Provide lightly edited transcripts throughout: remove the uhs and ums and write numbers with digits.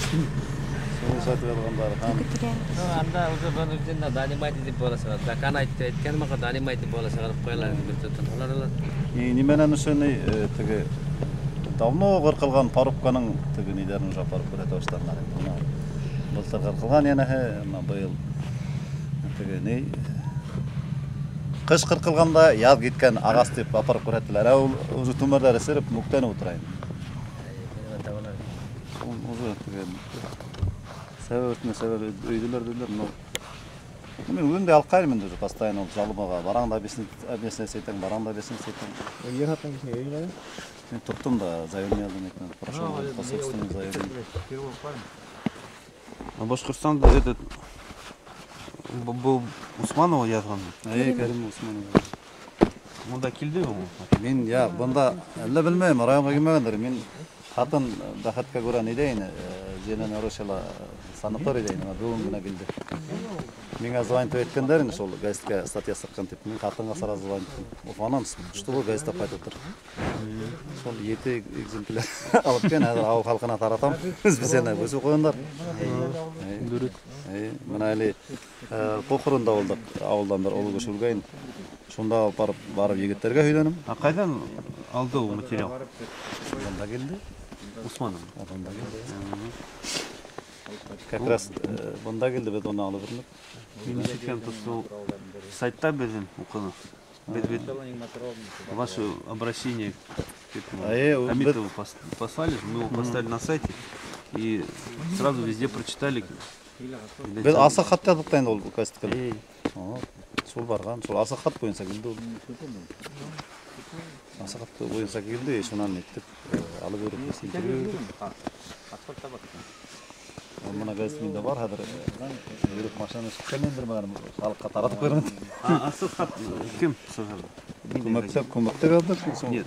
Шуны сатып алғандар һәм Анда уже вынужденно донимать итеп бала сыға. Закон айтты, әйткән маға донимать итеп бала сығарып ҡуялар инде бер тоттон. Улар алар. Нимәнән ошо ни теге давно ҡырҡылған порубканың теге ниҙәрен уже апарып күрһәтә башланылар инде. Бына былтыр ҡырҡылған йәнәһе, бына быйыл теге ни ҡыш ҡырҡылғанда яҙ киткән ағас тип апарып күрһәттеләр. Ә ул уже түмәрҙәре сереп мүктәнеп ултыра инде. Ул уже теге сәбәп өҫтөнә сәбәп өйҙөләр өйҙөләр, но мин үҙем дә алҡайым инде уже постоянно ул жалобаға бараң да объяснять итәң, бараң да объяснять итәң. Ер һатҡан кешенең өйө ҡайҙа? Мин тоттом да заявление яҙҙым әйтәм, прошу по собственному заявлению. А Башҡортостанда этот был Усманова яҙған. Әй, Кәрим Усманова. Унда килде ул. Мин я бында әллә белмәйем, районға килмәгәндер. Мин ҡатын бәхеткә күрә ниҙә ине, Зеленоросила санаторийҙа ине, бөгөн генә килде. Миңә звонить иткәндәр инде шул газетҡа статья сыҡҡан тип. Мин ҡатынға сразу звонить иттем. Уфанан что газетта ҡайтып тор. Шул 7 экземпляр алып килгән, хәҙер ауыл халҡына таратам. Специально үҙе ҡуйғандар. Дөрөҫ. Әй, бына әле Похоронда булдыҡ, ауылдан бер оло кеше үлгәйне. Шунда барып егеттәргә һөйләнем. А ҡайҙан алды ул материал? Бында килде. Усманов. Бында килде. Как раз бында килде, беҙ уны алып инек. Мин ишеткән, то, что сайтта беҙҙең уҡыны. Беҙ бит ваше обращение к этому Хамитову послали, мы его поставили на сайте и сразу везде прочитали. Беҙ асыҡ хат яҙҙыҡ та инде ул газетҡа. Шул барған, шул асыҡ хат буйынса килде ул. Асыҡ хат буйынса килде, шунан итеп, алып йөрөп, интервью бирҙек. Бына газет миндә бар, хәҙер йөрөп машинаны сыҡҡан халыҡҡа таратып ҡуйырмын. А асыҡ хат кем сығарҙы? Күмәктәп, күмәктәп яҙҙыҡ. Нет,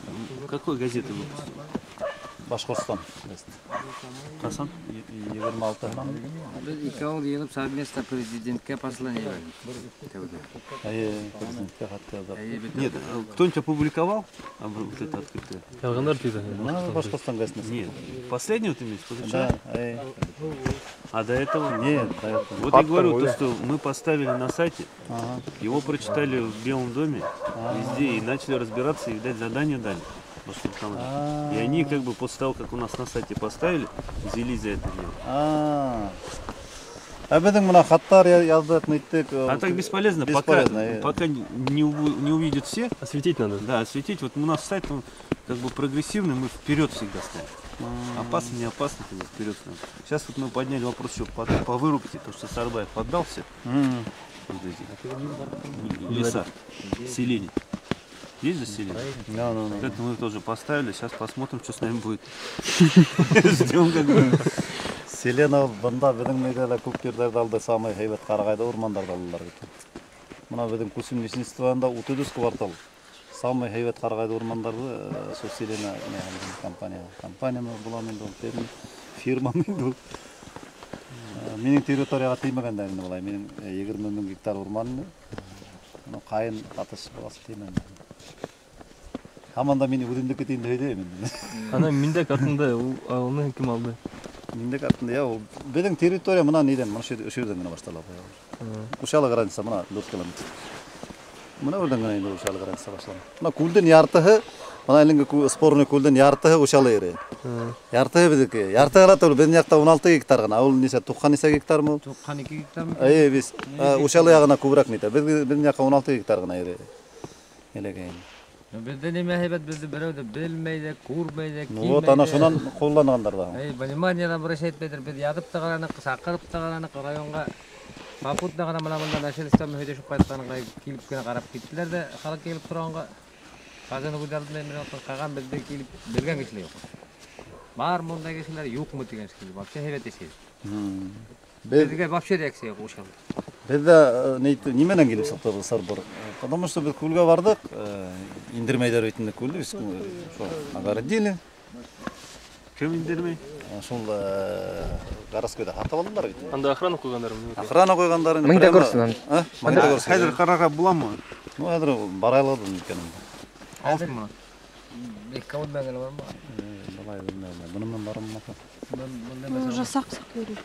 какой газеты выпустили? Башҡортостан. Ҡасан? Егерме алтыһынан. Беҙ ике ауыл йыйылып совместно президентҡа послание бирҙек. Әйе, президентҡа хат яҙҙыҡ. Нет, кто-нибудь опубликовал вот это открытое? Яҙғандар тиҙе. Бына Башҡортостан газетында. Нет. Последний вот имеешь, позавчера? Да, әйе. А до этого? Нет, до этого. Вот я говорю, то, что мы поставили на сайте, его прочитали в Белом доме, везде, и начали разбираться, и, видать, задание дали. И они после того, как у нас на сайте поставили, взялись за это дело. А беҙҙең бына хаттар яҙҙыҡ, ниттек, А так бесполезно, бесполезно, пока не увидят все. Осветить надо. Да, осветить. Вот у нас сайт, он прогрессивный, мы вперед всегда ставим. Опасно, не опасно, вперед ставим. Сейчас вот мы подняли вопрос еще по вырубке, потому что Сарбаев поддался. Вот эти леса, селение. Есть заселение? Да, да, да. Вот это мы тоже поставили. Сейчас посмотрим, что с нами будет. Ждем как бы. Селена бында беҙҙең нейҙә лә күп ерҙәрҙе алды, самый һәйбәт ҡарағайҙы урмандарҙы алдылар бит. Бына беҙҙең Күсем лесничествоһында 33 квартал. Самый һәйбәт ҡарағайҙы урмандарҙы шул Селена компания. Компания була инде ул, фирма инде ул. Минең территорияға теймәгәндәр инде былай. Минең егерме мең гектар урман инде. Бына ҡайын ҡатыш буласы теймәгән. Һаман да мин үҙемдеке тип һөйләйем инде. Ана миндәк артында ул уны кем алды? Миндәк артында, я, ул беҙҙең территория бына ниҙән, бына ошо ерҙән генә баштала. Ушалы граница бына 4 километр. Бына үрҙән генә инде ушалы граница башлана. Бына күлдең яртыһы, бына әлеге спорный күлдең яртыһы ушалы ере. Яртыһы беҙҙеке. Яртыһы ла түгел, беҙҙең яҡта 16 гектар ғына. Ул нисә, туҡһан нисә гектармы ул? Туҡһан ике гектармы? Эйе, биз, ушалы яғына күберәк нитә. Беҙҙең яҡта 16 гектар ғына ере. Эләгәйне. Беҙҙә нимә һәйбәт, беҙҙе берәү ҙә белмәй ҙә, күрмәй ҙә, Ну вот, килмәй ана ҙә. шунан ҡулланғандар ҙа. Эй, внимание нам обращать итмәйҙәр. Беҙ яҙып та ҡараныҡ, саҡырып та ҡараныҡ районға. Попутно ғына бына бында начальство менән һөйләшеп ҡайтҡанға килеп кенә ҡарап киттеләр ҙә, халыҡ килеп торғанға. Ҡазаны күҙ алдына менән ҡаған беҙҙе килеп белгән кешеләр юҡ. Бар мондай кешеләр юҡмы тигән шикелле. Вообще һәйбәт эшләй. Беҙгә вообще реакция юҡ ошо. Беҙҙә нимәнән килеп сыҡты был сыр-быр? Потому что беҙ күлгә барҙыҡ, индермәйҙәр бит инде күлде, беҙ шул огородили. Кем индермәй? Шул городскойҙа һатып алдылар бит. Анда охрана ҡуйғандармы? Охрана ҡуйғандар инде. Меңдә Прямо күрсен аны. А? Меңдә күрсен. Хәҙер ҡарарға буламы? Ну, хәҙер бара алабыҙ микән инде. Алыҫмы? Бик кабул мәңгеле бармы? Алай белмәйем. Бының менән барым. Уже саҡ-саҡ йөрөй.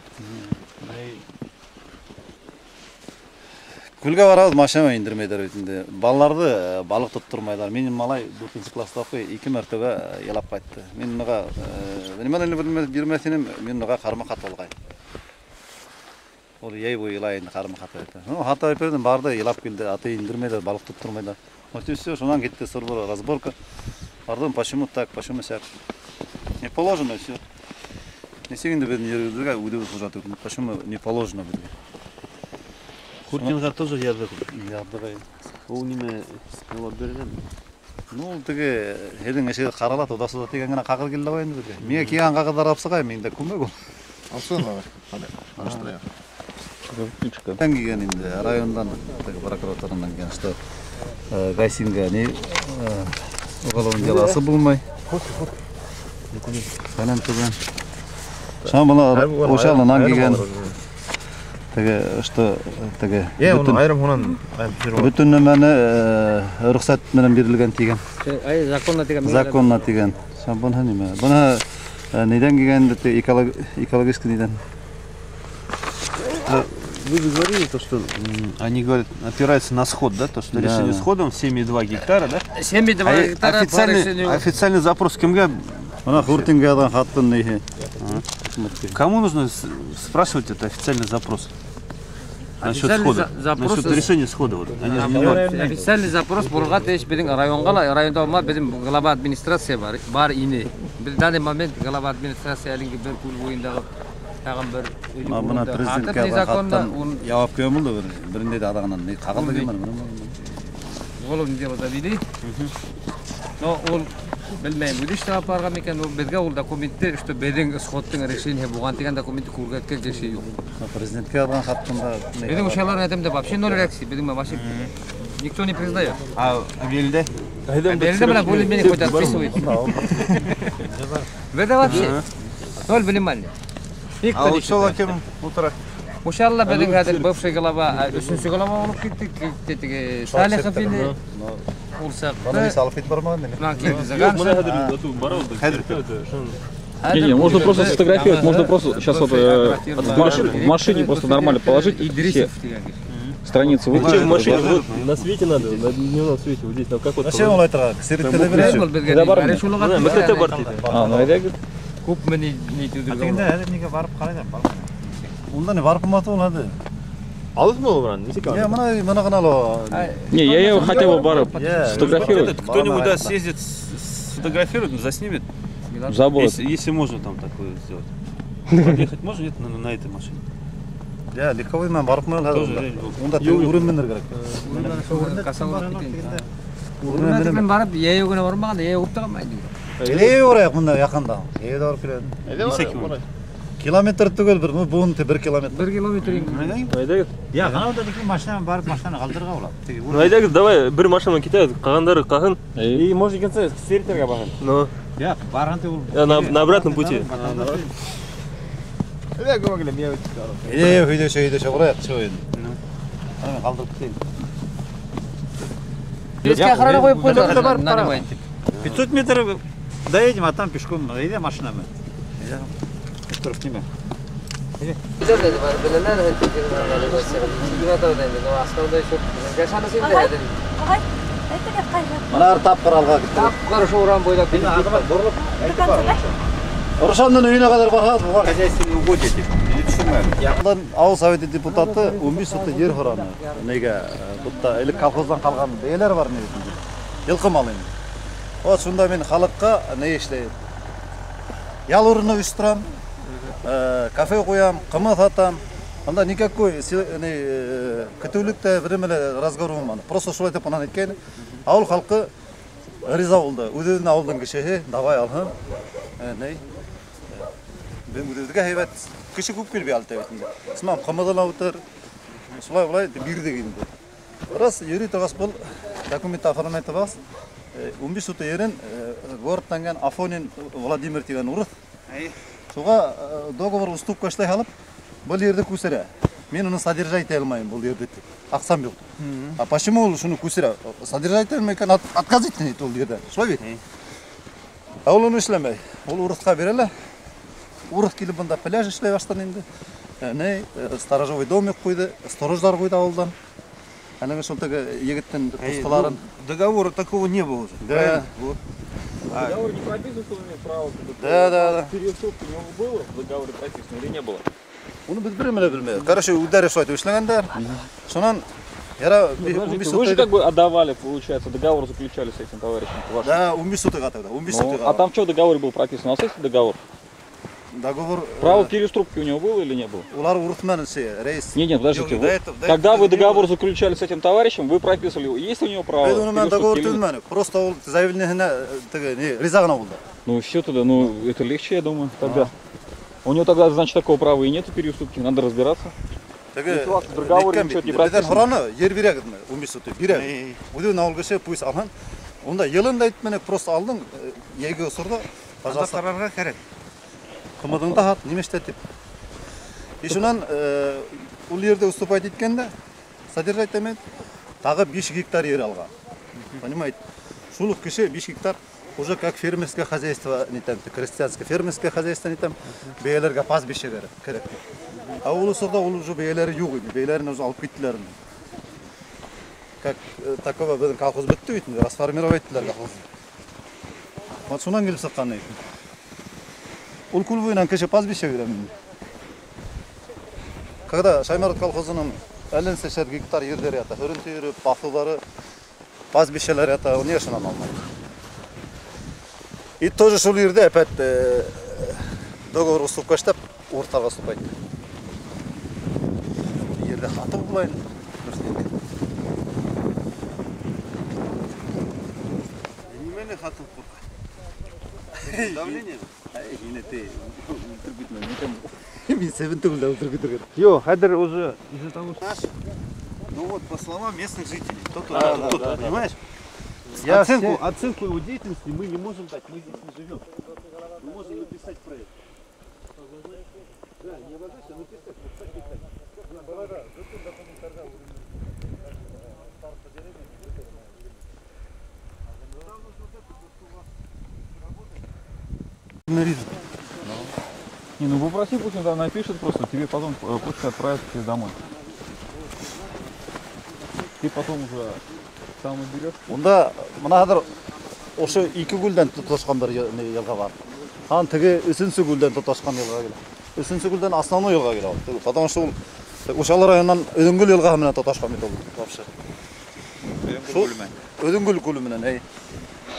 Күлгә барабыҙ, машина индермәйҙәр бит инде. Балаларҙы балыҡ тоттормайҙар. Минең малай 4-нсе класста уҡый, 2 мәртәбә ялап ҡайтты. Мин уға нимәне бирмәҫ инем, мин уға ҡармаҡ һатып алғайным. Ул йәй буйы илай инде ҡармаҡ һатып әйтте. Ну, һатып бирҙем, барҙы, илап килде, аты индермәйҙәр, балыҡ тоттормайҙар. Вот и все, шунан китте сыр-быр разборка. Бардым, почему так, почему сяк. Не положено, все. Нисек инде беҙҙең еребеҙгә үҙебеҙ хужа түгел. Почему не положено беҙгә? Хуртинға тоже яҙҙыҡ. Яҙҙыҡ. Ул нимә яуап биргән? Ну, теге һеҙҙең эшегеҙ ҡарала, туда-сюда тигән генә ҡағыҙ килде ғой инде беҙгә. Миңә килгән ҡағыҙҙар алып сығайым, инде күмәк ул. Алсын алар. Ҡараштырайыҡ. Килгән инде райондан, теге прокуратуранан килгән, что Гайсинға ни уголовный деласы булмай. Фәлән түгән. Шунан бына ошалынан килгән. Теге, что теге бөтөн нәмәне рөхсәт менән бирелгән тигән. Ай, законно тигән. Законно тигән. Шунан быныһы нимә? Быныһы нидән килгән инде, экологический нидән? Вы же говорили то, что они говорят, опираются на сход, да? То, что решение сходом 7,2 гектара, да? 7,2 гектара. Официальный запрос кемгә? Бына Хуртинға яҙған хаттың ниһе? Кому нужно спрашивать это официальный запрос? Насчет схода. Насчет решения схода. Вот. Официальный запрос булырға тейеш беҙҙең районға ла, районда булма, беҙҙең глава администрация бар ине. Беҙ данный момент глава администрация әлеге бер күл буйындағы тағын бер Бына президентҡа хаттан яуап килгән булды бер. Берендәй ҙә аҙағынан ни ҡағыҙ тигән бар. Уголовное дело завели. Но ул белмәйем, үҙе эшләп барған микән, ул беҙгә ул документты, что беҙҙең сходтың решение булған тигән документты күрһәткән кеше юҡ. Президентҡа яҙған хаттың да беҙҙең ошолар әҙәмдә вообще ноль реакции, беҙҙең вообще никто не признает. А Белде? Белде бына более-менее хоть отписывает. Беҙҙә вообще ноль внимания. А ушел кем утра? Ушалла беҙҙең хәҙер бывший глава, өсөнсө глава булып китте, теге Салихов ине. Не, можно просто сфотографировать, можно просто сейчас вот в машине просто нормально положить все страницы вытащить. В машине вот на свете надо, на дневном свете, вот здесь, как вот. Зачем он это? Унда не барып ҡалманы ул хәҙер. Алыҫмы ул буран? Нисек ала? Не, мына ғына ала. Не, я его хотя бы барып сфотографировать. Кто-нибудь да съездит, сфотографирует, заснимет. Забор. Если можно там такое сделать. Подъехать можно, нет, на этой машине? Я легковой менән барып ҡалмай ул. Унда урын менер кәрәк. Урын барып, йәйәү генә бармағанда, йәйәү күп тә ҡалмай. Йәйәү барайыҡ мында яҡында. Йәйәү ҙә барып киләбеҙ. Километр түгел бер, ну быуын 1 километр. 1 километр инде. Әйҙәгеҙ. Я, ҡана тиклем машина менән барып машинаны ҡалдырырға була. Ну әйҙәгеҙ, давай бер машина китәбеҙ, ҡалғандары ҡалһын. И может икенсе Сертерға барһын. Ну. Я, барған ул. На обратном пути. Әйҙә, күмәк киләм, я үтеп. Әйҙә, өйҙә барайыҡ, шул инде. Ана мин ҡалдырып китәйем. Беҙгә охрана ҡуйып ҡуйҙылар. 500 метров доедем, а там пешком, әйҙә машина менән. Әйҙә. Тороп нимә? Мына бер тапҡыр алға китте. Тапҡыр ошо урам буйлап китте. Рушандың өйөнә ҡәҙәр барһаң, буға хозяйственные угодья тип. Или төшөнмәйем. Яҡындан ауыл советы депутаты 15 сотый ер һораны. Нигә? Бутта элек колхоздан ҡалған бейәләр бар ни бит. Йылҡы малы инде. Вот шунда мин халыҡҡа ни эшләйем? Ял урыны ойошторам, кафе ҡуям, ҡымыҙ һатам. Анда никакой көтөүлек тә бер нәмә лә разговор булманы. Просто шулай итеп унан әйткәйне. Ауыл халҡы риза булды. Үҙебеҙҙең ауылдың кешеһе, давай алһын. Ни? Беҙ үҙебеҙгә һәйбәт кеше күп килеп ялты бит инде. Исмам ҡымыҙы ла үтер. Шулай булай бирҙек инде. Раз йөрөй торғас был документ оформлять итеп 15 сотый ерен городтан килгән Афонин Владимир тигән урыҫ. Шуға договор уступка эшләй һалып, был ерҙе күсерә. Мин уны содержать итә алмайым был ерҙе тип. Аҡсам юҡ. А почему ул шуны күсерә? Содержать итә алмай икән, отказ итте ул ерҙән. Шулай бит? Ә ул уны эшләмәй. Ул урыҫҡа бирә лә. Урыҫ килеп бында пляж эшләй башланы инде. Не, сторожевой домик ҡуйҙы, сторождар ҡуйҙы ауылдан. Әлеге шул теге егеттең ҡустыларын. Договора такого не было уже. Да. Вот. Договор не прописан, что он имеет право. Да. Переуступки у него было в договоре прописано или не было? Уны беҙ бер нәмә лә белмәйбеҙ. Короче, үҙҙәре шулай итеп эшләгәндәр. Шунан Подождите, вы же как бы отдавали, получается, договор заключали с этим товарищем вашим. Да, 15 сотыға тогда, 15 сотыға. А там что в договоре было прописано? У вас есть договор? Договор... Право переструбки у него было или не было? Улар урыҫ менән рейс. Нет, нет, подождите. Вы, когда вы договор заключали с этим товарищем, вы прописывали, есть у него право Беҙ уның менән договор или нет? төҙмәнек. Просто ул заявлениеһенә теге не риза ғына булды. Ну все тогда, ну это легче, я думаю, тогда. У него тогда, значит, такого права и нету переуступки, надо разбираться. Теге в договоре ничего не прописано. Беҙҙән һораны, ер бирәгеҙме? 15 сотый бирәбеҙ. Үҙе ауыл кеше пусть алһын. Унда йылын да әйтмәнек, просто алдың, йәйге осорҙа, пожалуйста. Ҡарарға кәрәк. Ҡымыҙыңды һат, нимә эшләт тип. И шунан ул ерҙе уступать иткәндә, содержать итмәй, тағы 5 гектар ер алған. Понимаете? Шул уҡ кеше 5 гектар уже как фермерское хозяйство не там, крестьянское фермерское хозяйство не там, бейәләргә пастбище кәрәк. А ул осорҙа ул уже бейәләре юҡ ине, бейәләрен уже алып киттеләр инде. Как такого беҙҙең колхоз бөттө бит инде, расформировать иттеләр колхозны. Вот шунан килеп сыҡҡан ине. Ул күл буйынан кеше пастбище бирә инде. Когда Шаймарат колхозының әллә нисә гектар ерҙәре ята, һөрөнтө ере, баҫыуҙары, пастбищеләр ята, ул ни шунан алмай. И тоже шул ерҙә опять договор уступка эшләп, уртаға уступать. Ерҙә һатып була инде. Нимәне һатып ҡурҡа? Давление? Һине те үлтереп китмә, мин сәбен түгел дә үлтереп китергә. Йо, хәҙер уже из-за того, что наш, ну вот, по словам местных жителей, кто-то, кто-то, понимаешь? Оценку его деятельности мы не можем дать, мы здесь не живем. Мы можем написать проект. Да, не обозначить, а написать, вот так и так. Не, ну попроси, пусть он там напишет просто, тебе потом почту отправят тебе домой. Ты потом уже сам уберешь. Унда мына хәҙер ошо ике күлдән тоташҡан бер йылға бар. Һәм теге өсөнсө күлдән тоташҡан йылға килә. Өсөнсө күлдән основной йылға килә ул. Потому что ул Ушалы районынан Өҙөнгөл йылғаһы менән тоташҡан бит ул вообще. Өҙөнгөл күле менән, әй.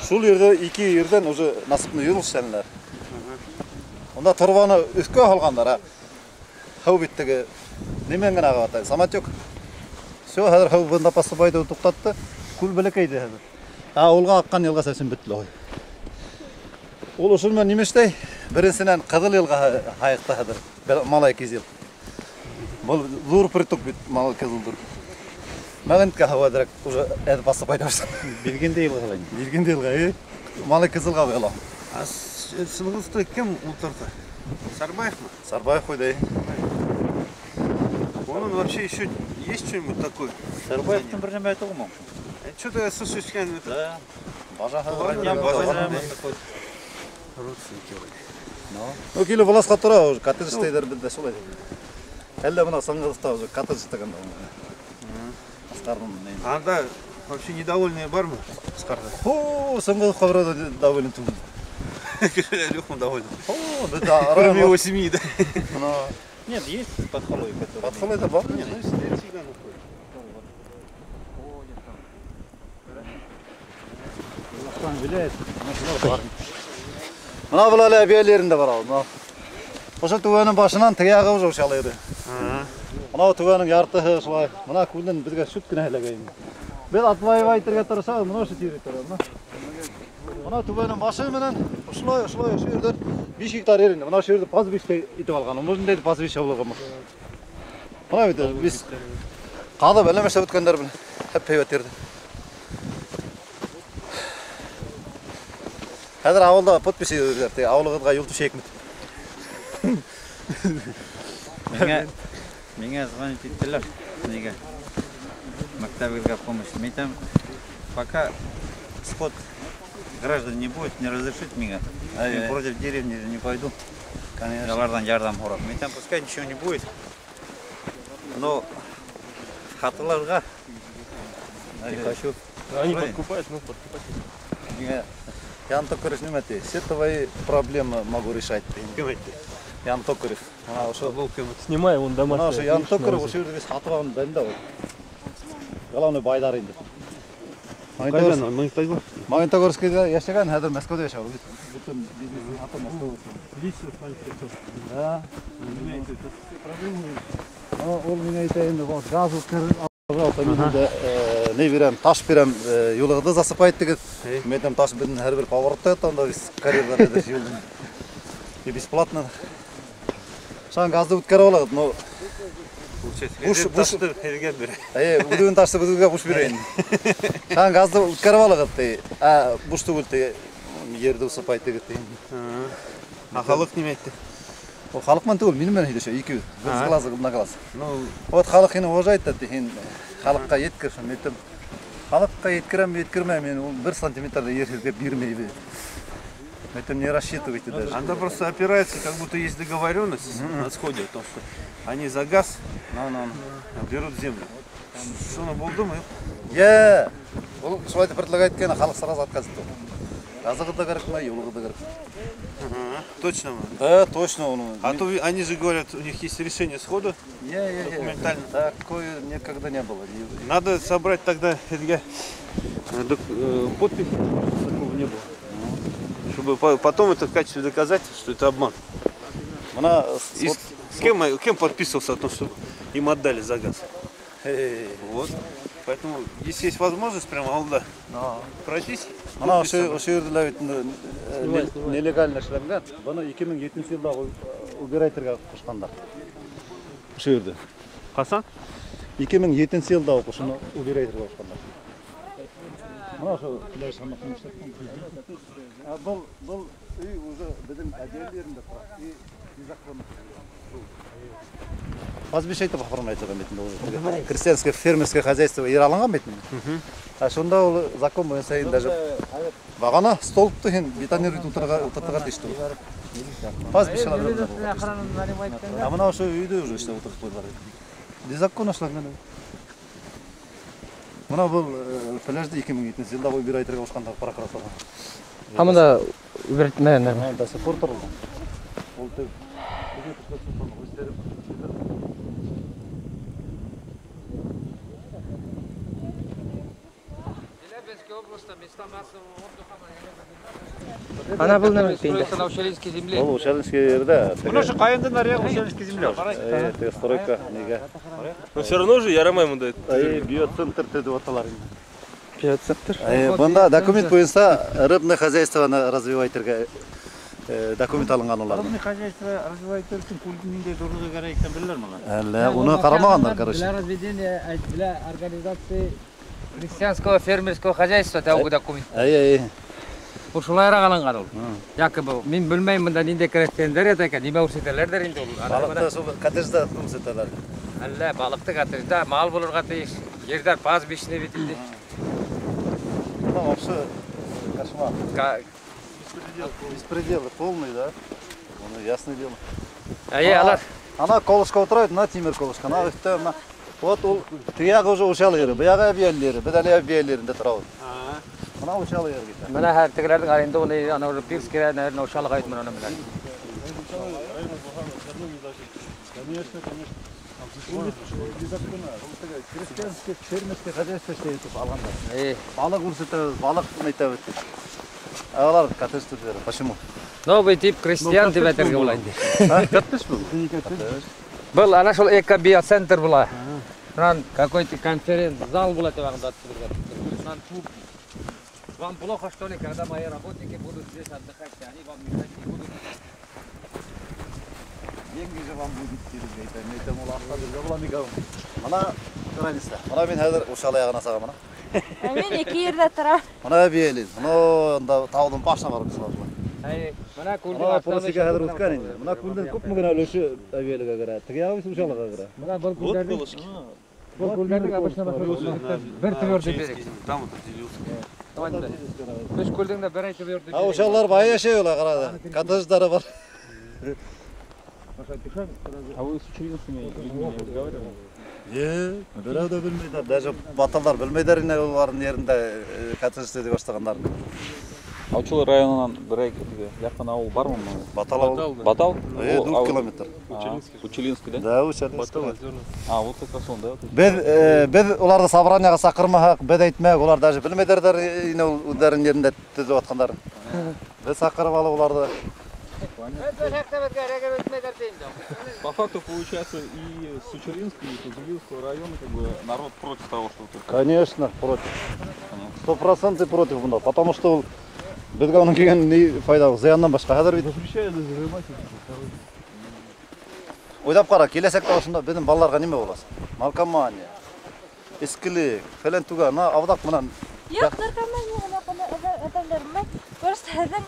Шул ерҙә ике ерҙән уже насыпный юл эшләнеләр. Унда торбаны өҫкә һалғандар, ә. Һыу бит теге нимән генә ағып ята, самотек. Все, хәҙер һыу бында поступать итеү туҡтатты. Күл бәләкәйҙе хәҙер. Ә улға аҡҡан йылға совсем бөттө лә. Ул ошо менән нимә эшләй? Беренсенән Ҡыҙыл йылғаһы һайыҡта хәҙер, Малай Кизил. Был ҙур приток бит Малай Кизилдыр. Мәғәнткә һыу әҙерәк уже әҙ поступать итә башланы. Билгендә йылға инде. Билгендә йылға, әй. Малай Кизилға буяла. А Сыңғыҙҙы кем ултырҙы? Сарбаевмы? Сарбаев ҡуйҙы. Он вообще еще есть что-нибудь такое? Сарбаевтың бер нәмә әйтеүме? Что-то я слышу, что Да. Бажаһы. Родственники вроде. Ну, килеп власҡа тора уже, коттедж эшләйҙәр беҙҙә шулай. Әллә бына Сыңғыҙҙа уже коттедж эшләгән дә. Асҡарҙың ни. Анда вообще недовольные бармы Асҡарҙа? О, Сыңғыҙға вроде доволен түгел. Лёхма доволен. О, беҙҙә Кроме его семьи, да? Нет, есть подхолой, который. Подхолой да бар. Нет, ну всегда находит. Мына был әле әбейәләрендә бар ул. Ошо түбәнең башынан теге яғы уже ошалай ине. Мына түбәнең яртыһы шулай. Мына күлдән беҙгә сүп кенә эләгә инде. Беҙ атлай итергә тырышабыҙ, мына ошо тиҙ итә. Мына түбәнең башы менән ошолай, ошолай ошо ерҙән 5 гектар ер инде. Мына ошо ерҙе пастбище итеп алған. Мында пастбище булған. Мына бит биз ҡаҙып әллә нәрсә бөткәндәр белән. Һәп һәйбәт ерҙе. Хәҙер ауылда подпись йөрөйҙәр, теге ауылығыҙға юл түшәйекме тип. Миңә звонить иттеләр. Нигә? Мәктәбегеҙгә помощь. Мин әйтәм, пока сход граждан не будет, не разрешит меня. Я против деревни же не пойду. Конечно. Аларҙан ярҙам һорап. Мин там пускай ничего не будет. Но хаталарға не хочу. Они подкупают, ну подкупать. Ян Токарев нимә ти? Все твои проблемы могу решать. Кем әйтте? Ян Токарев. Мына ошо Снимай, он домашний. Мына ошо Ян Токарев ошо ерҙе биз һатып алған бында ул. Главный байҙар инде. Ҡайҙан? Магнитогорск. Магнитогорскиҙа йәшәгән, хәҙер Мәскәүҙә йәшәй. Бөтөн бизнесын һатып Мәскәүҙә. Лично с вами встречался. Да. Ул миңә әйтә инде, вот газ үткәреп, пожалуйста, мин инде ни бирәм, таш бирәм, юлығыҙҙы засыпать итегеҙ. Мин әйтәм, таш беҙҙең һәр бер поворотта ята, унда без карьерҙар әҙер юлдың. И бесплатно. Шунан газды үткәреп алығыҙ, но Буш ташты һеҙгә бирә. Эйе, үҙебеҙҙең ташты беҙгә буш бирә инде. Шунан газды үткәреп алығыҙ, ти. Ә буш түгел, ти, ерҙе усыпать итегеҙ, ти. Ә халыҡ нимә әйтте? Ул халыҡ менән түгел, минең менән һөйләшә, икебеҙ. Бер глаз на глаз. Ну, вот халыҡ һине уважает, ти, һин халыҡҡа еткер, шуны әйтәм. Халыҡҡа еткерәм, еткермәйем, мин ул 1 сантиметр ҙа ер һеҙгә бирмәйбеҙ. Это не рассчитывайте даже. Она просто опирается, как будто есть договоренность на сходе о том, что они за газ берут землю. Что на булдым? Я. Ул шулай итеп предлагает икән, халыҡ сразу отказ итте. Газығы да кәрәкмәй, юлығы да кәрәкмәй. Точно? Да, точно. Он. А то они же говорят, у них есть решение сходу. Документально. Такое никогда не было. Надо собрать тогда подпись, такого не было. Чтобы потом это в качестве доказательства, что это обман. Она, и вот, с кем подписывался о том, что им отдали за газ? Вот. Поэтому, если есть возможность, прямо алда пройтись. Мына ошо ерҙә бит нелегально эшләнгән. Быны 2007 йылда убирать итергә ҡушҡандар. Ошо ерҙе. Ҡасан? 2007 йылда уҡ ошоно убирать итергә ҡушҡандар. Мына ошо пляж был был өй уже беҙҙең отдел ерендә тора. И незаконно. Пастбище итеп оформлять итергән бит инде уже. Крестьянское фермерское хозяйство ер алынған бит инде. Ә шунда ул закон буйынса инде даже бағана столбты һин бетонировать ултыртырға тейеш түгел. Пастбищелар. Ә мына ошо өйҙө уже эшләп ултыртып ҡуйҙылар. Незаконно эшләнгән. Мына был пляжды 2007 йылда убирать итергә ҡушҡандар прокуратура. Ә мында убирать итмәгәндәр. До сих пор тора. Ул теге Ана был нәмә инде? На Учалинской земле. Ул Учалинский ерҙә. Мына ошо ҡайындың аръяғы Учалинский земля. Теге стройка нигә. Но все равно же ярамай монда. Биоцентр тип аталар инде. Биоцентр. Бында документ буйынса рыбное хозяйствоны развивать итергә документ алынған уларҙың. Рыбное хозяйство развивать итер өсөн күлдең ниндәй ҙурлығы кәрәк икәнен беләләрме улар? Әллә, уны ҡарамағандар, короче. Для разведения, для организации крестьянского фермерского хозяйства тәүге документ. Әй, әй. Ул шулайыраҡ алынған ул. Якобы мин белмәйем бында ниндәй крәҫтиәндәр ята икән, нимә үрсетәләрҙер инде ул. Балыҡты шул коттеджда үрсетәләр. Әллә балыҡты коттеджда мал булырға тейеш. Ерҙәр пастбищный бит инде. Бына вообще кошмар. Беспредел полный, да? Ну, ясное дело. Әйе, алар. Ана колышка ултыра, мына тимер колышка, ана өҫтә мына. Вот ул тыяғы уже Учалы ере, быяғы Әбйәлил ере, беҙ әле Әбйәлил ерендә торабыҙ. Мына Учалы ере китә. Мына һәр тегеләрҙең арендованный, ана уже пирс кирә, наверное, Учалыға әйтмен уны менән. Конечно, конечно. Крестьянское фермерское хозяйство эшләй итеп алғандар. Балыҡ үрсетәбеҙ, балыҡ нитәбеҙ тип. Ә улар коттедж төҙөйҙәр. Почему? Новый тип крестьян тип әйтергә була инде. Коттедж был? Был ана шул экобиоцентр була. Шунан какой-то конференц-зал була тип аңлатып. Шунан клуб. Вам плохо, что ли, когда мои работники будут здесь отдыхать, они вам мешать не будут. Деньги же вам будет кирәк әйтәм. Әйтәм, ул аҡса биргә була микән? Мына граница. Мына мин хәҙер Учалы яғына сығам мына. Ә мин ике ерҙә торам. Мына Әбйәлил. Мына унда тауҙың башына барып сығабыҙ. Әй, мына күлдең Мына просека хәҙер үткән инде. Мына күлдең күпме генә өлөшө Әбйәлилгә керә. Теге яғы бит Учалыға керә. Мына был күлдәрҙең. Был күлдәрҙең обычно бер твердый берег. Там вот отделился. Өс күлдең дә бер әйтеп йөрдө. А ошолар бай яшәй улар ҡарады. Коттедждары бар. А вы с учредителями людьми не разговаривали? Е, берәү ҙә белмәйҙәр. Даже баталдар белмәйҙәр инде уларҙың ерендә коттедж төҙөй башлағандарын. А Учалы районынан берәй яҡын ауыл бармы? Батал ауыл. Батал? 4 километр. Учалинский, да? Да, Учалинский. А, вот как раз он, да? Беҙ уларҙы собранияға саҡырмаһаҡ, беҙ әйтмәк, улар даже белмәйҙәр инде үҙҙәренең ерендә төҙөп ятҡандарын. Беҙ саҡырып алып уларҙы. По факту получается и с Учалинского, и с Зуевского района как бы народ против того, что тут. Конечно, против. 100% против бында, потому что беҙгә уның килгән ни файҙа, зыяндан башҡа. Хәҙер бит уйлап ҡара, киләсәктә ошонда беҙҙең балаларға нимә була? Наркомания, эскелек, фәлән түгел, ана ауҙаҡ менән. Юҡ, наркомания адамдар, мы просто һеҙҙең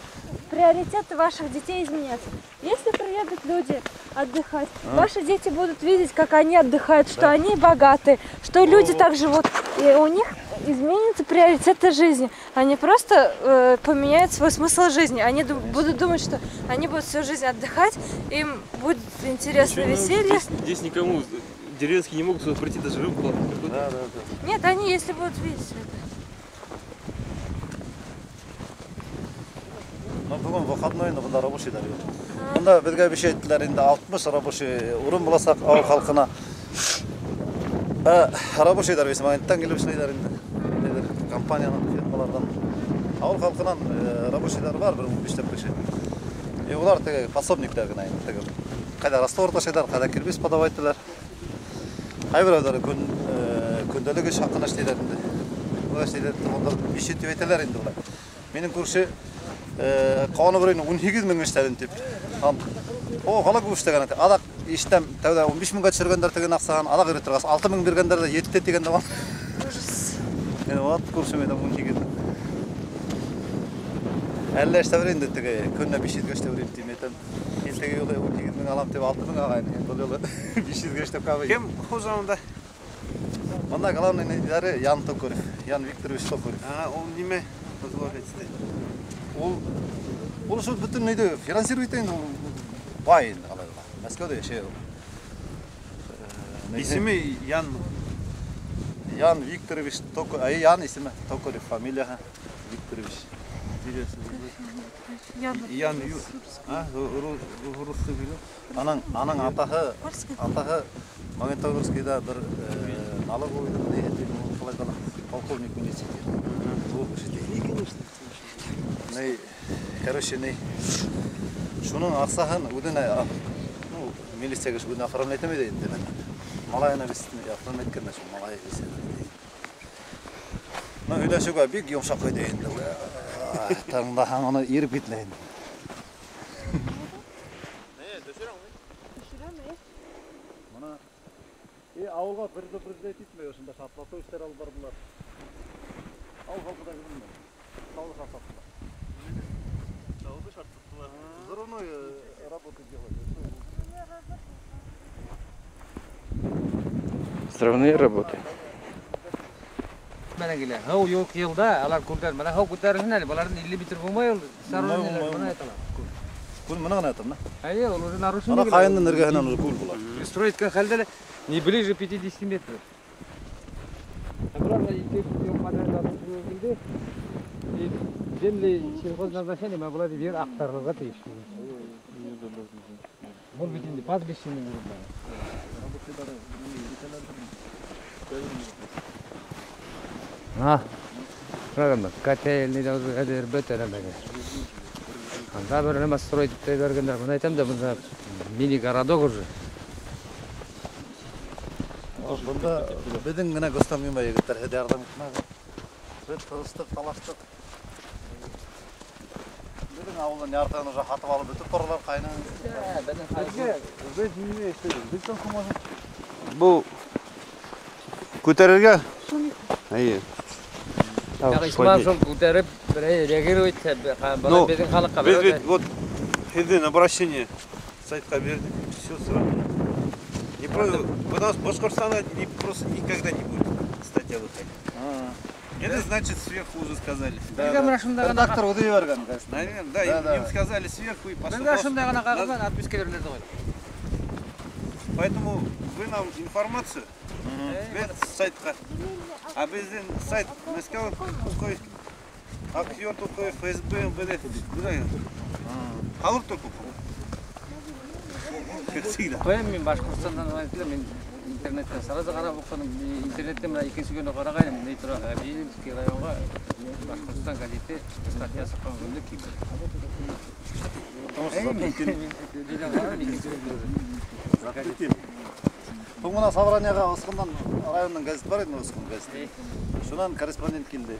приоритеты ваших детей изменятся. Если приедут люди отдыхать, ваши дети будут видеть, как они отдыхают, что они богаты, что люди так живут. И у них изменятся приоритеты жизни. Они просто поменяют свой смысл жизни. Они будут думать, что они будут всю жизнь отдыхать, им будет интересно веселье. Здесь никому деревенские не могут сюда прийти, даже рыбу ловить. Да, да, да. Нет, они если будут видеть это. Ну, бөгөн выходной, но бында рабочийҙар юҡ. Бында беҙгә обещать иттеләр инде 60 рабочий урын буласаҡ ауыл халҡына. Рабочийҙар весь моменттан килеп эшләйҙәр инде. Ниндәйҙер компаниянан, фирмаларҙан. Ауыл халҡынан рабочийҙар бар, бер 15 кеше. И улар теге пособниктар гына инде, теге ҡайҙа раствор ташыйҙар, ҡайҙа кирпич подавать итәләр. Ҡайберәүҙәре көндәлек эш хаҡына эшләйҙәр инде. Улар эшләйҙәр, унда 500 тип әйтәләр инде улар. Минең күрше ҡауаны бер 18 мең эшләдем тип. О, ҡалай күп эшләгән. Аҙаҡ эштән тәүҙә 15 меңгә төшөргәндәр тигән аҡсаһын, аҙаҡ йөрөй торғас 6 мең биргәндәр ҙә етте тигән дә бар. Ужас. Мин вот күршем әйтәм 18 мең. Әллә эшләп инде теге көнөнә 500-гә эшләп тип әйтәм. Һин теге юлы 18 мең алам тип 6 мең алғайны. Был юлы 500-гә эшләп ҡалай. Кем хужа унда? Бында главный ниҙәре Ян Токарев, Ян Викторович Токарев. А, ул нимә возглавляет? Ул шул бөтөн нейҙе финансировать итә инде, ул бай инде ҡалай ла. Мәскәүҙә йәшәй ул. Исеме Янмы? Ян Викторович Токарев, Ян исеме Токарев, фамилияһы Викторович. Интересно. Ян Ю. А, русский билет. Аның атаһы, атаһы Магнитогорскийҙа бер налоговыйҙың ниһе тип, ул ҡалай ҙа полковник милиция. Ҙур кеше ти. Ней, короче, ней. Шуның аҡсаһын үҙенә, ну, милициягә үҙенә оформлять итмәй инде. Малайына оформлять иткән шул, малай висит. Ну, һөйләшеүгә бик йомшаҡ ҡуйҙы инде. Тыңлаһаң уны иреп китмәй инде. Бына ауылға предупреждать итмәй, ошонда шартлатыу эштәре алып барҙылар. Ауыл халҡы да белмәй. Тауҙы шартлаттылар. Тауҙы шартлаттылар. Взрывной работу делали. Взрывные работы. Менән килә. Һыу юҡ йылда алар күлдәр. Бына һыу күтәрелһен әле, баларҙың 50 метр булмай ул. Сарылыр, бына әйтәләр. Күл менән генә әйтәм, Әйе, ул уже нарушение. Ана ҡайындың эргәһенән уже күл була. Строить иткән хәлдә лә не ближе 50 метров. Обратно ике ел подряд килде. И земли сельхозназначения была ер аҡтарылырға тейеш. Был бит инде пастбищеның урындары. А, правильно, котельный әҙер бөтә нәмәгә. Анда бер нәмә строить итеп биргәндәр. Бына әйтәм дә, бында мини-городок уже. Бында беҙҙең генә гостам нимә егеттәр һеҙ ярҙам итмәгеҙ. Беҙ тырыштыҡ, талаштыҡ. Беҙҙең ауылдың яртыһын уже һатып алып бөтөп торалар ҡайны. Беҙ нимә эшләйбеҙ? Беҙ только можем был күтәрергә. Әйе. Исман шул күтәреп, берәй реагировать бына беҙҙең халыҡҡа. Беҙ бит вот һеҙҙең обращение сайтҡа бирҙек. Все сразу. Не про, у нас Башҡортостанда не просто никогда не будет, кстати. тебя выходить. Это значит сверху уже сказали. Да, да. Редактор Удыверган. Наверное, да, да, им сказали сверху и пошло. Поэтому вы нам информацию сайтҡа. А беҙҙең сайт Мәскәү уҡый, Аҡйорт уҡый, ФСБ, МВД. Халыҡ только. Как всегда. Мин Башҡортостандан әйтелә, мин интернеттән сразу ҡарап уҡыным. Интернеттә мына икенсе көнө ҡарағайным, ни тора, Әбйәлилский районға Башҡортостан гәзите статья сыҡҡан көндө килде. Бөгөн мына собранияға Осҡондан районының гәзит бар ине, Осҡон гәзите. Шунан корреспондент килде.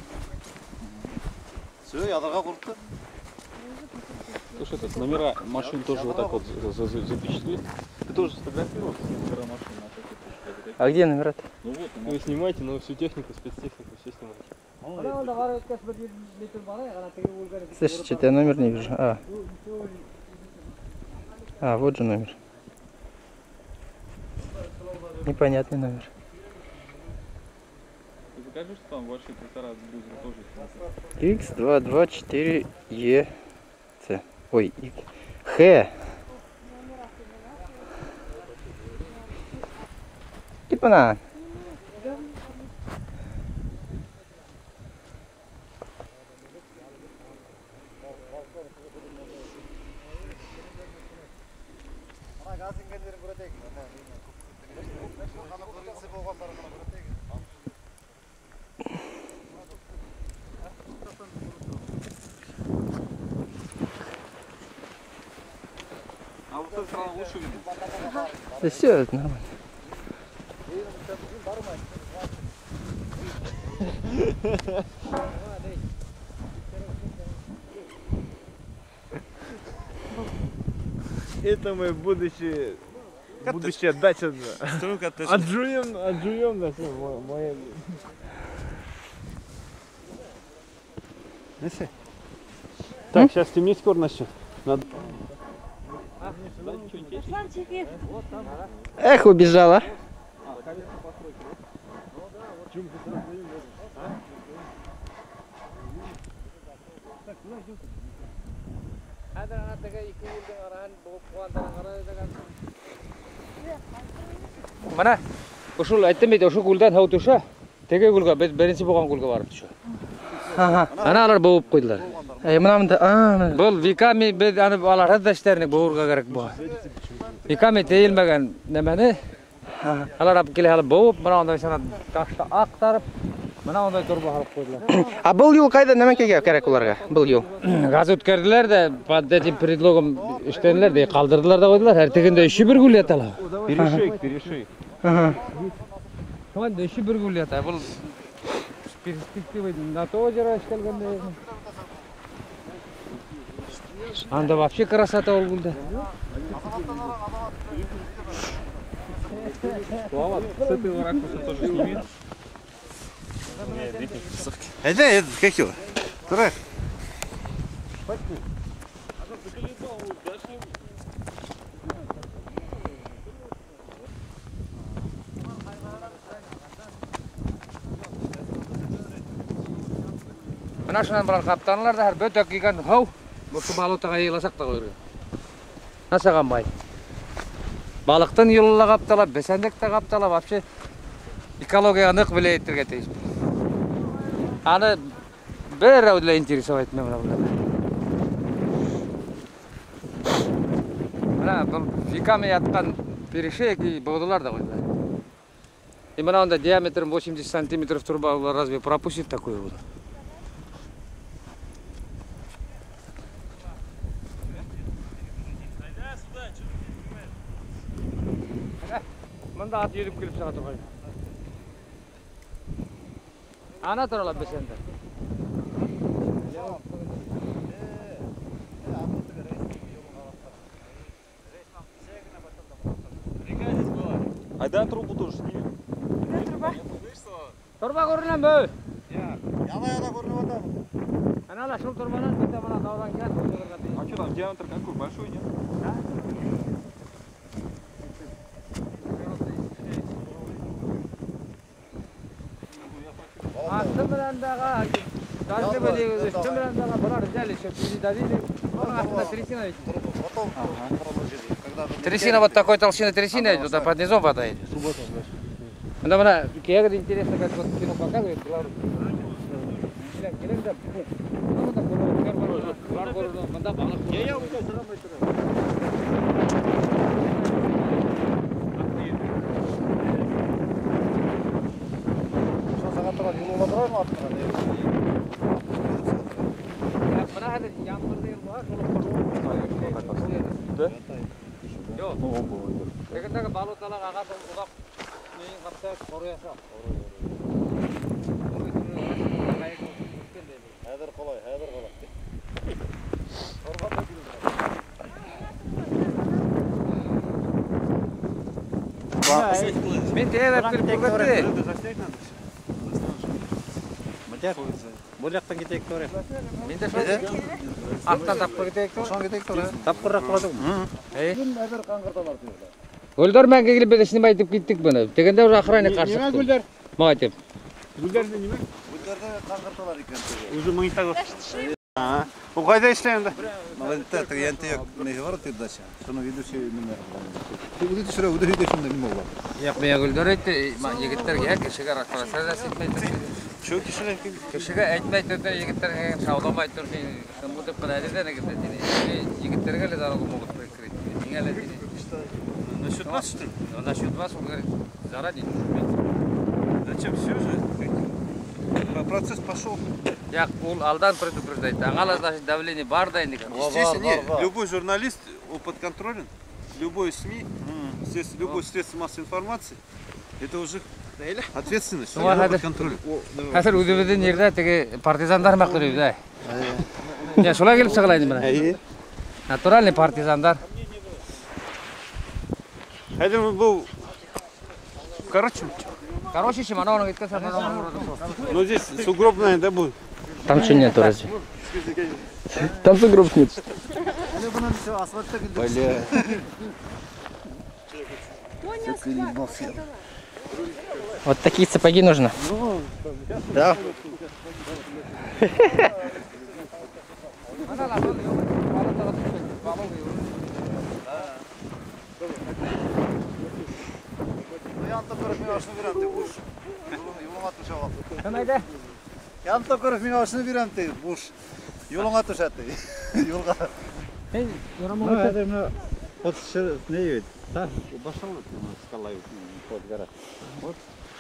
Всё, яҙырға ҡурҡты. Слушай, этот, номера машин тоже вот так вот запечатлели. Ты тоже сфотографировал номера машин? А где номера-то? Ну вот, вы снимаете, но всю технику, спецтехнику, все снимаете. Слышь, что-то я номер не вижу. А, вот же номер. Непонятный номер. Ты покажи, что там большие трактора с грузом тоже. X224EC. Ой, Х. Типа на. А вот это лучше видно. Да все, это нормально. Это мое будущее, будущая дача. Отжуем, да, все, моя. Так, сейчас темнеть скоро начнет. Надо. Эх, убежала. Мына ушул айттым бит, ошо күлдән һыу төшә, теге күлгә беҙ беренсе булған күлгә барып төшә. Ана алар быуып ҡуйҙылар. Мына мында, Был виками беҙ аны аларһыҙ ҙа эштәренек быуырға кәрәк була. Виками тейелмәгән нәмәне алар алып килә һалып быуып, мына ундай сана ташты аҡтарып, мына ундай торба һалып ҡуйҙылар. А был юл ҡайҙа, нәмәкәгә кәрәк уларға? Был юл. Газ үткәрҙеләр ҙә, под этим предлогом эшләнеләр ҙә, ҡалдырҙылар ҙа ҡуйҙылар. Һәр тегендә өсө бер күл ята ла. Перешейк, перешейк. Шунан өсө бер күл ята. Был перспектива на то озеро эшләнгәндә. Анда вообще красота ул күлдә. Слава, с этого ракурса тоже сними. Это, это, как его? Трек. Мына шунан былар ҡаптанылар ҙа, һәр бөтәк килгән һыу, ошо болотаға йыйыласаҡ та ҡуйырға. Насаған бай. Балыҡтың юлы ла ҡаптала, бесәнлек тә ҡаптала, вообще экологияға ныҡ влиять итергә тейеш. Аны берәүҙе лә интересовать итмәй мына былар. Мына был веками ятҡан перешейк и быуҙылар ҙа ҡуйҙылар. И мына унда диаметром 80 сантиметров труба улар разве пропустит такую воду? Мында ат йөҙөп килеп сыға торғайны. Ана торалар бесәндә. Айда трубу тоже сними. Где труба? Торба күренәме? Яна-яна күренеп ята. Ана ла шул торбанан бөтә мына тауҙан килә. А что там, диаметр какой? Большой, нет? Да? Должны были өҫтө менән дағы былар взяли, еще передавили. Трясина ведь. Трясина вот такой толщины трясина, туда под низом вода идет. Да, мына, интересно, как вот кино показывает, Да? Хәҙер ҡалай, хәҙер ҡалай. Мин тәҙәп килеп күргәнде. Был яҡтан китәйек тора. Мин дә шулай. Арттан тапҡыр китәйек тора. Шунан китәйек тора. Тапҡырыраҡ була түгелме? Әҙер ҡаңғырталар тиҙәр. Гөлдәр менән килеп беҙ снимать итеп киттек быны. Тегендә уже охранник ҡаршы сыҡты. Нимә гөлдәр? Мага тип. Гөлдәрҙе нимә? Гөлдәрҙе ҡаңғырталар икән. Уже магнитогорск. Ул ҡайҙа эшләй унда? Магнитта тегенте юҡ, ни бар тип дача. Шуны ведущий нимә. Үҙе төшөрә, үҙе һөйләй шунда нимә була. Юҡ, миңә Гөлдәр әйтте, егеттәргә кешегә рассказать итмәй тор. Шул кешеләр кем? Кешегә әйтмәй тор, егеттәргә шауламай тор, шымылдап ҡына әле дә нигеҙҙә тине. Егеттәргә лә дорогу могут прикрыть. Миңә лә тине. Насчет вас, что ли? Ну, насчет вас, он говорит, заранее не шуметь. Зачем? Все же? Процесс пошел. Я ул алдан предупреждает. Аңа, значит, давление бар да инде. Естественно, нет, любой журналист он подконтролен, любой СМИ, любой средство массовой информации, это уже ответственность, под контролем. Хәҙер үҙебеҙҙең ерҙә теге партизандар маҡтыр да. Я шулай килеп сыға инде бына. Натуральный партизандар. Хәҙер был, короче, короче, чем она он киткән. Ну здесь сугроб, наверное, да, будет? Там что нету разве? Там сугроб нет. Бля. Вот такие сапоги нужно. Да. Янта күреп мин ашны бирәм ди, буш. Юлыңа төшә ди. Юлга. Эй, Ну, это именно вот не ведь, да, пошел скала под гора. Вот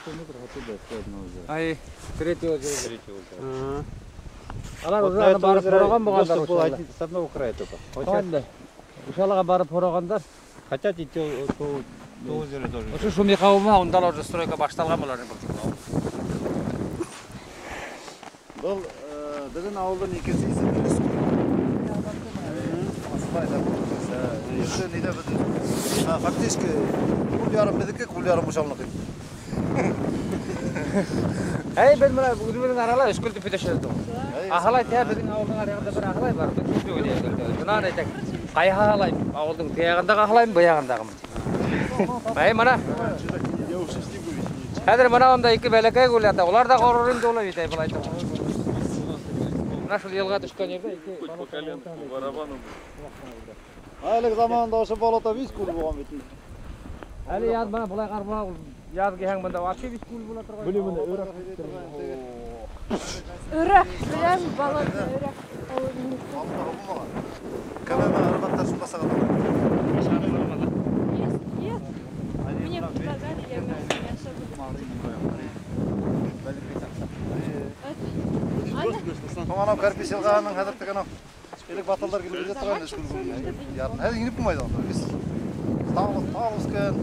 100 метров оттуда одно озеро. Ай, третье озеро. Третье озеро. Алар уже барып һораған булғандар. Доступ был один, с одного края только. Вот Ушалаға барып һорағандар. Хотят идти то озеро тоже. Ошо Шумихаума, унда ла уже стройка башталған булар. Был беҙҙең ауылдың икенсе исеме Лескүл. Фактически күл ярым беҙҙеке, күл ярым Ушалныҡы. Эй, беҙ бына үҙебеҙҙең арала Өскөл тип һөйләшәбеҙ. Ахалай тиһә беҙҙең ауылдың аръяғында бер ахалай бар. Беҙ шул уйлайбыҙ. Бынан әйтәк, ҡайһы ахалай? Ауылдың теяғындағы ахалаймы, быяғындағымы? Эй, мына. Хәҙер мына унда ике бәләкәй күл ята. Улар да ғорур инде улай бит, былай әйтеп. Мына шул йылға төшкән ерҙә ике Әлеге заманында ошо болота биш күл булған бит. Әле яҙ бына былай ҡарап яҙ киһәң бында вообще биш күл була торған. Блин, бына өрәк. Өрәк, беләм, болото, өрәк. Кәмәмә ырғаттар шунда саға. Нет, мне предлагали, я не особо. Анау Карпис йылғаһының хәҙер теге анау элек баталдар килеп йөрөтә торған Өскөл күленә. Ярын хәҙер инеп булмай анда. Без тау үҫкән.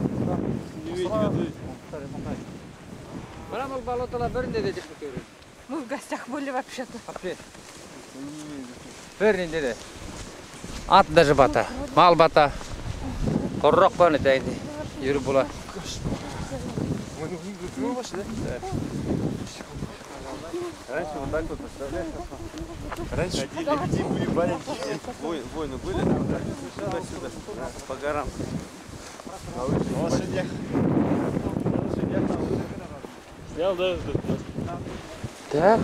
Бына был болотола бер ниндәй ҙә техника юҡ. Мы в гостях были вообще-то. Вообще. Бер ниндәй ҙә. Ат даже бата, мал бата. Ҡороҡ бар инде инде. Йөрөп була. Раньше вот так вот, представляешь? Раньше ходили, были, войны были, туда-сюда, по горам. На лошадях. На лошадях. Снял, да? Так.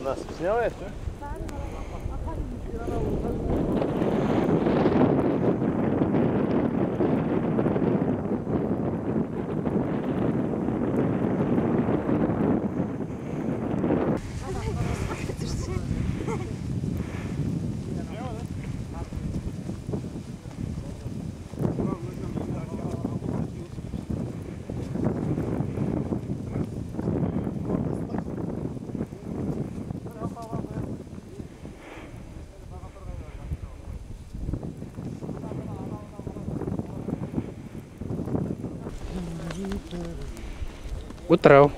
Нас сняла это? Утрау.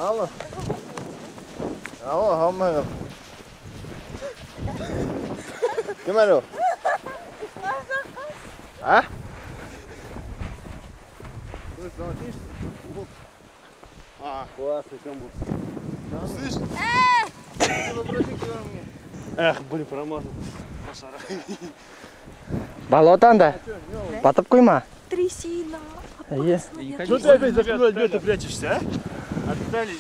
Алло. Алло, һаумыһығыҙ. Кем әле ул? А? А, классный камбур. Слышь? Эх, блин, промазал. Болото анда? Батып ҡуйма. Трясина. Что ты опять за дверь-то прячешься, а? Отстали.